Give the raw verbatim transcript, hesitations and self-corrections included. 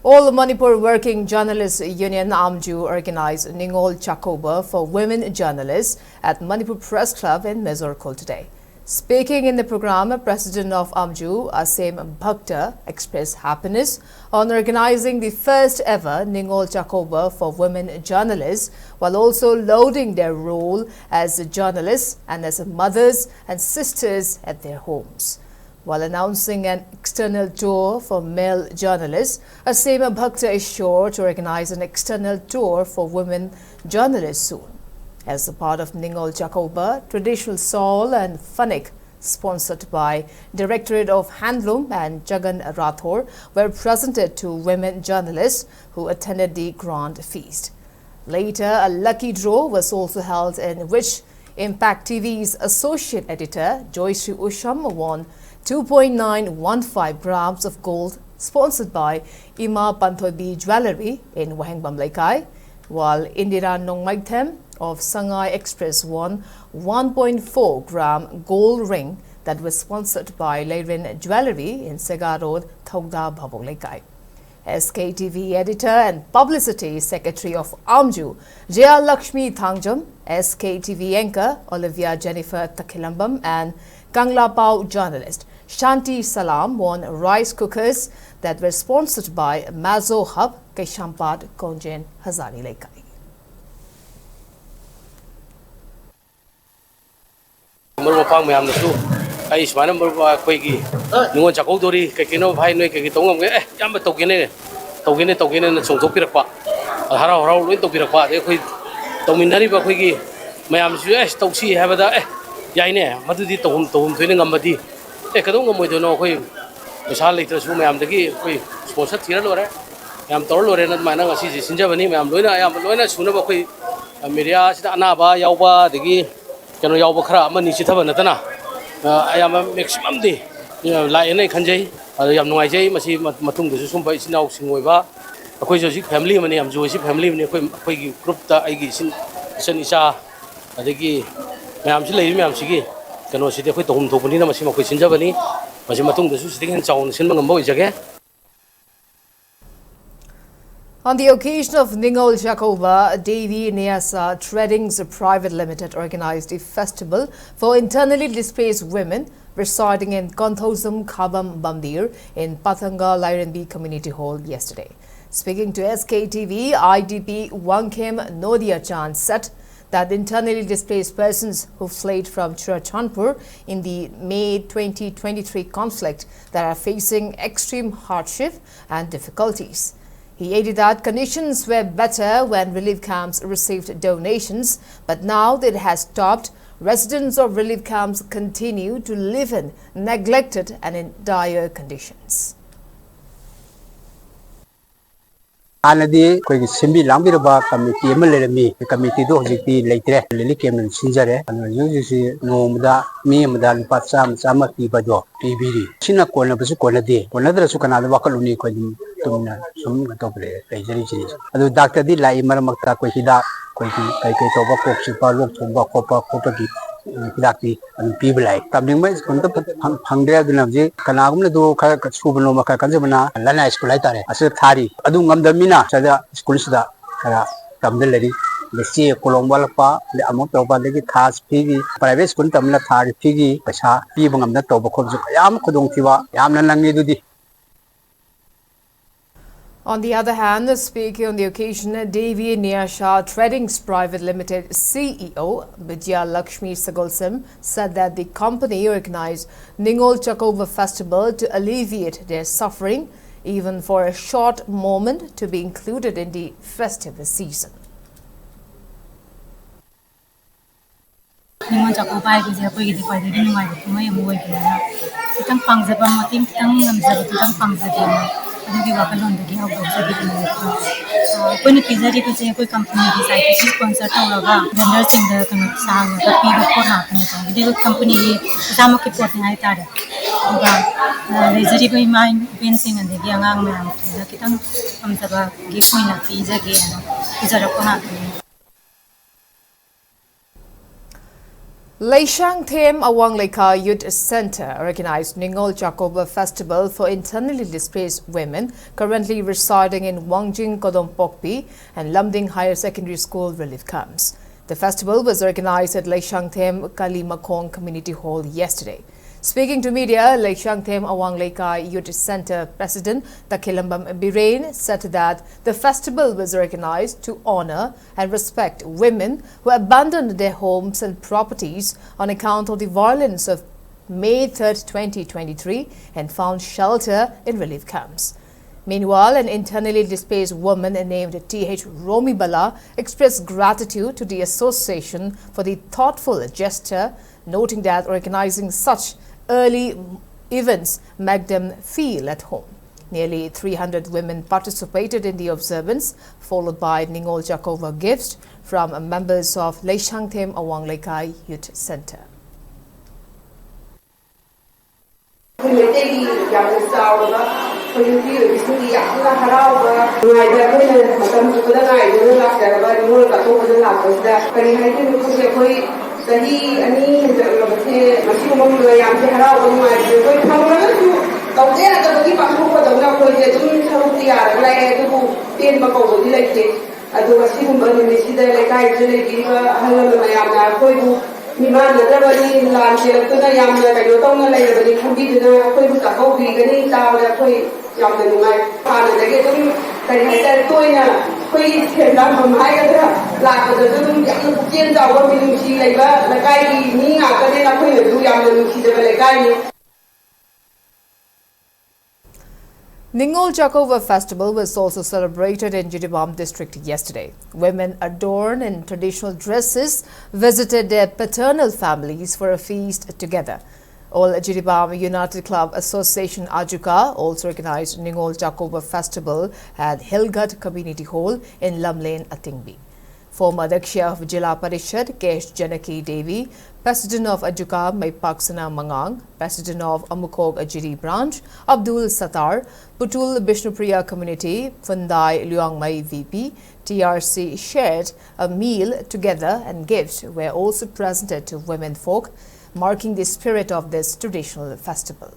All Manipur Working Journalists Union, AMJU, organized Ningol Chakouba for women journalists at Manipur Press Club in Mesorkol today. Speaking in the program, President of AMJU, Aseem Bhakta, expressed happiness on organizing the first ever Ningol Chakouba for women journalists, while also lauding their role as journalists and as mothers and sisters at their homes. While announcing an external tour for male journalists, Aseem Bhakta is sure to organize an external tour for women journalists soon. As a part of Ningol Chakouba, traditional shawl and phanik, sponsored by Directorate of Handloom and Jagan Rathore, were presented to women journalists who attended the grand feast. Later, a lucky draw was also held, in which Impact T V's associate editor Joyce Usham won two point nine one five grams of gold, sponsored by Ima Panthoibi Jewellery in Wahengbam Leikai, while Indira Nongmaithem of Sangai Express won one point four gram gold ring that was sponsored by Leirin Jewellery in Sega Road, Thokda Bhabok Leikai. S K T V editor and publicity secretary of AMJU, Jayalakshmi Thangjam, S K T V anchor Olivia Jennifer Takhilambam, and Kanglapao journalist Shanti Salam won rice cookers that were sponsored by Mazo Hub, Keishampat, Konjen, Hazani Leikai. ꯃꯔꯨꯞ ꯃꯄꯥꯡ ꯃꯌꯥꯝꯅꯁꯨ ꯑꯩ ꯁꯨꯃꯥꯏꯅ ꯃꯔꯨꯞ ꯑꯩꯈꯣꯏꯒꯤ ꯅꯤꯉꯣꯜ ꯆꯥꯛꯀꯧꯗꯣꯔꯤ, ꯀꯩ ꯀꯩꯅꯣ ꯚꯥꯏ ꯅꯣꯏ ꯀꯩ ꯀꯩ ꯇꯧ ꯉꯝꯒꯦ, ꯑꯦ ꯏꯌꯥꯝꯕ ꯇꯧꯒꯦꯅꯦ, ꯇꯧꯒꯦꯅꯦ ꯇꯧꯒꯦꯅꯦꯅ ꯆꯣꯡꯊꯣꯛꯄꯤꯔꯛꯄ, ꯍꯔꯥꯎ ꯍꯔꯥꯎ ꯂꯣꯏ ꯇꯧꯕꯤꯔꯛꯄ, ꯑꯗꯩ ꯑꯩꯈꯣꯏ ꯇꯧꯃꯤꯟꯅꯔꯤꯕ ꯑꯩꯈꯣꯏꯒꯤ ꯃꯌꯥꯝꯁꯤꯁꯨ ꯑꯦ ꯇꯧꯁꯤ ꯍꯥꯏꯕꯗ ꯑꯦ ꯌꯥꯏꯅꯦ, ꯃꯗꯨꯗꯤ ꯇꯧꯐꯝ ꯇꯧꯐꯝ ꯊꯣꯏꯅ ꯉꯝꯕꯗꯤ ꯑꯦ ꯀꯩꯗꯧ ꯉꯝꯃꯣꯏꯗꯣꯏꯅꯣ, ꯑꯩꯈꯣꯏ ꯄꯩꯁꯥ ꯂꯩꯇ꯭ꯔꯁꯨ ꯃꯌꯥꯝꯗꯒꯤ ꯑꯩꯈꯣꯏ ꯏꯁꯄꯣꯟꯁꯔ ꯊꯤꯔ ꯂꯣꯏꯔꯦ, ꯃꯌꯥꯝ ꯇꯧꯔ ꯂꯣꯏꯔꯦꯅ ꯑꯗꯨꯃꯥꯏꯅ ꯉꯁꯤꯁꯦ ꯁꯤꯟꯖꯕꯅꯤ꯫ ꯃꯌꯥꯝ ꯂꯣꯏꯅ ꯑꯌꯥꯝꯕ ꯂꯣꯏꯅ ꯁꯨꯅꯕ ꯑꯩꯈꯣꯏ ꯃꯦꯗꯤꯌꯥꯁꯤꯗ ꯑꯅꯥꯕ ꯌꯥꯎꯕ ꯑꯗꯒꯤ ꯀꯩꯅꯣ ꯌꯥꯎꯕ ꯈꯔ ꯑꯃꯅꯤ ꯆꯤꯊꯕ ꯅꯠꯇꯅ ꯑꯌꯥꯝꯕ ꯃꯦꯛꯁꯤꯃꯝꯗꯤ ꯂꯥꯛꯑꯦꯅ ꯑꯩ ꯈꯟꯖꯩ꯫ ꯑꯗꯣ ꯌꯥꯝ ꯅꯨꯡꯉꯥꯏꯖꯩ꯫ ꯃꯁꯤ ꯃꯇꯨꯡꯗꯁꯨ ꯁꯨꯝꯕ ꯏꯆꯤꯟ ꯏꯅꯥꯎꯁꯤꯡ ꯑꯣꯏꯕ ꯑꯩꯈꯣꯏꯁꯨ ꯍꯧꯖꯤꯛ ꯐꯦꯃꯤꯂꯤ ꯑꯃꯅꯤ, ꯌꯥꯝ ꯖꯣꯏꯁꯤ ꯐꯦꯃꯤꯂꯤ ꯑꯃꯅꯤ꯫ ꯑꯩꯈꯣꯏ ꯑꯩꯈꯣꯏꯒꯤ ꯒ꯭ꯔꯨꯞꯇ ꯑꯩꯒꯤ ꯏꯆꯤꯟ ꯏꯆꯟ ꯏꯆꯥ ꯑꯗꯒꯤ ꯃꯌꯥꯝꯁꯤ ꯂꯩꯔꯤ ꯃꯌꯥꯝꯁꯤꯒꯤ ꯀꯩꯅꯣꯁꯤꯗꯤ ꯑꯩꯈꯣꯏ ꯇꯧꯐꯝ ꯊꯣꯛꯄꯅꯤꯅ ꯃꯁꯤ ꯃꯈꯣꯏ ꯁꯤꯟꯖꯕꯅꯤ꯫ ꯃꯁꯤ ꯃꯇꯨꯡꯗꯁꯨ ꯁꯤꯗꯒꯤ ꯍꯦꯟꯅ ꯆꯥꯎꯅ ꯁꯤꯟꯕ ꯉꯝꯕ ꯑꯣꯏꯖꯒꯦ꯫ On the occasion of Ningol Chakova, Devi Neasa Tradings Private Limited organized a festival for internally displaced women residing in Konthozam Khabam Bamdir in Pathanga Lairenbi Community Hall yesterday. Speaking to S K T V, I D P Wangkhem Nodia Chan said that internally displaced persons who fled from Churachandpur in the May twenty twenty-three conflict that are facing extreme hardship and difficulties. He added that conditions were better when relief camps received donations, but now that it has stopped, residents of relief camps continue to live in neglected and in dire conditions. ꯍꯥꯟꯅꯗꯤ ꯑꯩꯈꯣꯏꯒꯤ ꯁꯤꯟꯕꯤ ꯂꯥꯡꯕꯤꯔꯕ committee ꯑꯃ ꯂꯩꯔꯝꯃꯤ꯫ ꯀꯃꯤꯇꯤꯗꯨ ꯍꯧꯖꯤꯛꯇꯤ ꯂꯩꯇ꯭ꯔꯦ꯫ ꯂꯤꯂꯤ ꯀꯦꯝꯅ ꯁꯤꯟꯖꯔꯦ꯫ ꯑꯗꯨꯅ ꯍꯧꯖꯤꯛ ꯍꯧꯖꯤꯛꯁꯤ ꯅꯣꯡꯃꯗ ꯃꯤ ꯑꯃꯗ ꯂꯨꯄꯥ ꯆꯥꯝꯃ, ꯆꯥꯝꯃ ꯄꯤꯕꯗꯣ ꯄꯤꯕꯤꯔꯤ꯫ ꯁꯤꯅ ꯀꯣꯟꯅꯕꯁꯨ ꯀꯣꯟꯅꯗꯦ꯫ ꯀꯣꯟꯅꯗ꯭ꯔꯁꯨ ꯀꯅꯥꯗ ꯋꯥꯀꯠꯂꯨꯅꯤ? ꯑꯩꯈꯣꯏ ꯑꯗꯨꯝ ꯆꯨꯝꯅ ꯁꯨꯝ ꯀꯩꯅꯣ ꯇꯧꯕ ꯂꯩ-, ꯂꯩꯖꯔꯤꯁꯤꯅꯤ꯫ ꯑꯗꯨ ꯗꯥꯛꯇꯔꯗꯤ ꯂꯥꯛꯏ, ꯃꯔꯛ ꯃꯔꯛꯇ ꯑꯩꯈꯣꯏ ꯍꯤꯗꯥꯛ, ꯑꯩꯈꯣꯏꯒꯤ ꯀꯩ ꯀꯩ ꯇꯧꯕ, ꯀꯣꯛ ꯆꯤꯛꯄ, ꯂꯣꯛ ꯊꯨꯡꯕ ꯈꯣꯠꯄ ꯈꯣꯠꯄꯒꯤ, ꯎꯝ, ꯍꯤꯗꯥꯛꯇꯤ ꯑꯗꯨꯝ ꯄꯤꯕ ꯂꯥꯛꯏ꯫ ꯇꯝꯅꯤꯡꯕ ꯁ꯭ꯀꯨꯜꯗ ꯐ-, ꯐꯪ-, ꯐꯪꯗ꯭ꯔꯦ꯫ ꯑꯗꯨꯅ ꯍꯧꯖꯤꯛ ꯀꯅꯥꯒꯨꯝꯕꯅ ꯑꯗꯨ ꯈꯔ ꯁꯨꯕ ꯅꯣꯝꯕ ꯈꯔ ꯀꯟꯖꯕꯅ ꯂꯅꯥꯏ ꯁ꯭ꯀꯨꯜ ꯍꯥꯏꯇꯥꯔꯦ, ꯑꯁꯤꯗ ꯊꯥꯔꯤ꯫ ꯑꯗꯨ ꯉꯝꯗꯕ ꯃꯤꯅ ꯁꯤꯗ ꯁ꯭ꯀꯨꯜꯁꯤꯗ ꯈꯔ ꯇꯝꯗ ꯂꯩꯔꯤ꯫ ꯑꯗꯩ ꯆꯦ ꯀꯣꯂꯣꯝ ꯋꯥꯠꯂꯛꯄ, ꯑꯗꯩ ꯑꯃꯨꯛ ꯇꯧꯔꯛꯄ, ꯑꯗꯒꯤ ꯊꯥ ꯐꯤꯒꯤ, ꯄ꯭ꯔꯥꯏꯚꯦꯠ ꯁ꯭ꯀꯨꯜ ꯇꯝꯕꯅ ꯊꯥꯒꯤ ꯐꯤꯒꯤ ꯄꯩꯁꯥ ꯄꯤꯕ ꯉꯝꯗꯅ ꯇꯧꯕ ꯈꯣꯠꯄꯁꯨ ꯀꯌꯥ ꯑꯃ ꯈꯨꯗꯣꯡꯊꯤꯕ ꯌꯥꯝꯅ ꯅꯪꯉꯤ꯫ ꯑꯗꯨꯗꯤ On the other hand, speaking on the occasion, Devi Niyasha Trading's Private Limited C E O Vijaya Lakshmi Sagolsem said that the company organized Ningol Chakova Festival to alleviate their suffering, even for a short moment, to be included in the festive season. Ningol Chakkouba ꯍꯥꯏꯕꯁꯦ ꯑꯩꯈꯣꯏꯒꯤꯗꯤ ꯈ꯭ꯋꯥꯏꯗꯒꯤ ꯅꯨꯡꯉꯥꯏꯕ ꯀꯨꯝꯍꯩ ꯑꯃ ꯑꯣꯏꯕꯅꯤꯅ, ꯈꯤꯇꯪ ꯄꯥꯡꯖꯕ, ꯃꯇꯦꯡ ꯈꯤꯇꯪ ꯉꯝꯖꯕꯗꯨꯗꯪ ꯄꯥꯡꯖꯒꯦꯅ ꯑꯗꯨꯒꯤ ꯋꯥꯈꯜꯂꯣꯟꯗꯒꯤ ꯍꯧꯗꯣꯛꯆꯈꯤꯕꯅꯦ꯫ ꯑꯩꯈꯣꯏꯅ ꯄꯤꯖꯔꯤꯕꯁꯦ ꯑꯩꯈꯣꯏ ꯀꯝꯄꯅꯤꯒꯤ ꯁꯥꯏꯠꯇꯒꯤ ꯁ꯭ꯄꯣꯟꯁꯔ ꯇꯧꯔꯒ ꯚꯦꯟꯗꯔꯁꯤꯡꯗ ꯀꯩꯅꯣ ꯁꯥꯍꯜꯂꯒ ꯄꯤꯕ ꯄꯣꯠ ꯉꯥꯛꯇꯅꯦꯀꯣ꯫ ꯍꯥꯏꯗꯤ ꯑꯩꯈꯣꯏ ꯀꯝꯄꯅꯤꯒꯤ ꯏꯁꯥꯃꯛꯀꯤ ꯄꯣꯠꯅꯤ ꯍꯥꯏꯇꯥꯔꯦ꯫ ꯑꯗꯨꯒ ꯂꯩꯖꯔꯤꯕ ꯏꯃꯥ ꯏꯕꯦꯟꯁꯤꯡ ꯑꯗꯒꯤ ꯑꯉꯥꯡ ꯃꯌꯥꯝꯁꯤꯡꯗ ꯈꯤꯇꯪ ꯉꯝꯖꯕꯒꯤ ꯑꯣꯏꯅ ꯄꯤꯖꯒꯦꯅ ꯄꯨꯖꯔꯛꯄ ꯉꯥꯛꯇꯅꯤ꯫ Leishangthem Awang Leika Youth Centre organized Ningol Chakouba Festival for Internally Displaced Women currently residing in Wangjing Kodompokpi and Lumding Higher Secondary School relief camps. The festival was organized at Leishangthem Kalimakhong Community Hall yesterday. Speaking to media, Leishangthem Awang Leika Youth Centre President Takhelambam Biren said that the festival was organized to honor and respect women who abandoned their homes and properties on account of the violence of May third, twenty twenty-three, and found shelter in relief camps. Meanwhile, an internally displaced woman named T H Romibala expressed gratitude to the association for the thoughtful gesture, noting that organizing such early events make them feel at home. Nearly three hundred women participated in the observance, followed by Ningol Chakouba gifts from members of Leishangthem Awang Leika Youth Centre. ꯑꯩꯈꯣꯏ ꯃꯩꯇꯩꯒꯤ ꯌꯥꯝꯅ ꯆꯥꯎꯔꯕ, ꯑꯩꯈꯣꯏ ꯅꯨꯄꯤ ꯑꯣꯏꯕꯤꯁꯤꯡꯒꯤ ꯌꯥꯝꯅ ꯍꯔꯥꯎꯕ, ꯅꯨꯡꯉꯥꯏꯕ, ꯑꯩꯈꯣꯏꯅ ꯃꯇꯝ ꯆꯨꯞꯄꯗ ꯉꯥꯏꯗꯨꯅ ꯂꯥꯛꯆꯔꯕ ꯅꯤꯉꯣꯜ ꯆꯥꯛꯀꯧꯕꯗ ꯂꯥꯛꯄꯁꯤꯗ ꯀꯔꯤ ꯍꯥꯏꯗꯣꯏꯅꯣ ꯈꯪꯗꯦ꯫ ꯑꯩꯈꯣꯏ ꯆꯍꯤ ꯑꯅꯤ ꯍꯦꯟꯖꯜꯂꯛꯂꯕꯁꯦ ꯃꯁꯤꯒꯨꯝꯕ ꯃꯌꯥꯝꯁꯦ ꯍꯔꯥꯎꯕ ꯅꯨꯡꯉꯥꯏꯕꯁꯦ ꯑꯩꯈꯣꯏ ꯐꯪꯉꯒꯁꯨ ꯇꯧꯖ ꯌꯥꯗꯕꯒꯤ ꯄꯥꯡꯊꯣꯛꯄꯗꯧꯅ ꯑꯩꯈꯣꯏꯁꯦ ꯑꯗꯨꯝ ꯁꯔꯨꯛꯇꯤ ꯌꯥꯔꯒ ꯂꯥꯛꯑꯦ, ꯑꯗꯨꯕꯨ ꯄꯦꯟꯕ ꯀꯧꯕꯗꯤ ꯂꯩꯇꯦ꯫ ꯑꯗꯣ ꯑꯁꯤꯒꯨꯝꯕ ꯅꯨꯃꯤꯠꯁꯤꯗ ꯂꯩꯀꯥꯏꯁꯤꯗ ꯂꯩꯕꯤꯔꯤꯕ ꯑꯍꯜ ꯂꯃꯟ ꯃꯌꯥꯝꯅ ꯑꯩꯈꯣꯏꯕꯨ ꯃꯤꯃꯥꯟꯅꯗ꯭ꯔꯕꯅꯤ, ꯂꯥꯟ ꯆꯦꯜꯂꯛꯇꯨꯅ ꯌꯥꯝꯅ ꯀꯩꯅꯣ ꯇꯧꯅ ꯂꯩꯔꯕꯅꯤ ꯈꯟꯕꯤꯗꯨꯅ ꯑꯩꯈꯣꯏꯕꯨ ꯆꯥꯛꯀꯧꯕꯤꯒꯅꯤ ꯇꯥꯕꯗ ꯑꯩꯈꯣꯏ ꯌꯥꯝꯅ ꯅꯨꯡꯉꯥꯏ꯫ ꯍꯥꯟꯅꯗꯒꯤ ꯑꯗꯨꯝ ꯀꯔꯤ ꯍꯥꯏꯇꯥꯔꯦ, ꯇꯣꯏꯅ ꯑꯩꯈꯣꯏꯒꯤ ꯁꯦꯟꯗꯥꯟꯐꯝ ꯍꯥꯏꯒꯗ꯭ꯔꯥ, ꯂꯥꯛꯄꯗꯁꯨ ꯑꯗꯨꯝ ꯌꯥꯝꯅ ꯄꯨꯛꯆꯦꯜ ꯆꯥꯎꯕ ꯃꯤꯅꯨꯡꯁꯤ ꯂꯩꯕ ꯂꯩꯀꯥꯏꯒꯤ ꯃꯤ ꯉꯥꯛꯇꯅꯦꯅ ꯑꯩꯈꯣꯏꯅꯁꯨ ꯌꯥꯝꯅ ꯅꯨꯡꯁꯤꯖꯕ ꯂꯩꯀꯥꯏꯅꯤ꯫ Ningol Chakouba Festival was also celebrated in Jiribam district yesterday. Women adorned in traditional dresses visited their paternal families for a feast together. All Jiribam United Club Association Ajuka also organized Ningol Chakouba Festival at Hillghat Community Hall in Lamlen Atingbi. Former Adhyakshya of Jila Parishad, Kesh Janaki Devi, President of Ajuka, Maipaksana Mangang, President of Amukok Ajiri Branch, Abdul Sattar, Putul Bishnupriya Community, Phundai Luangmai V P, T R C shared a meal together and gifts were also presented to women folk, marking the spirit of this traditional festival.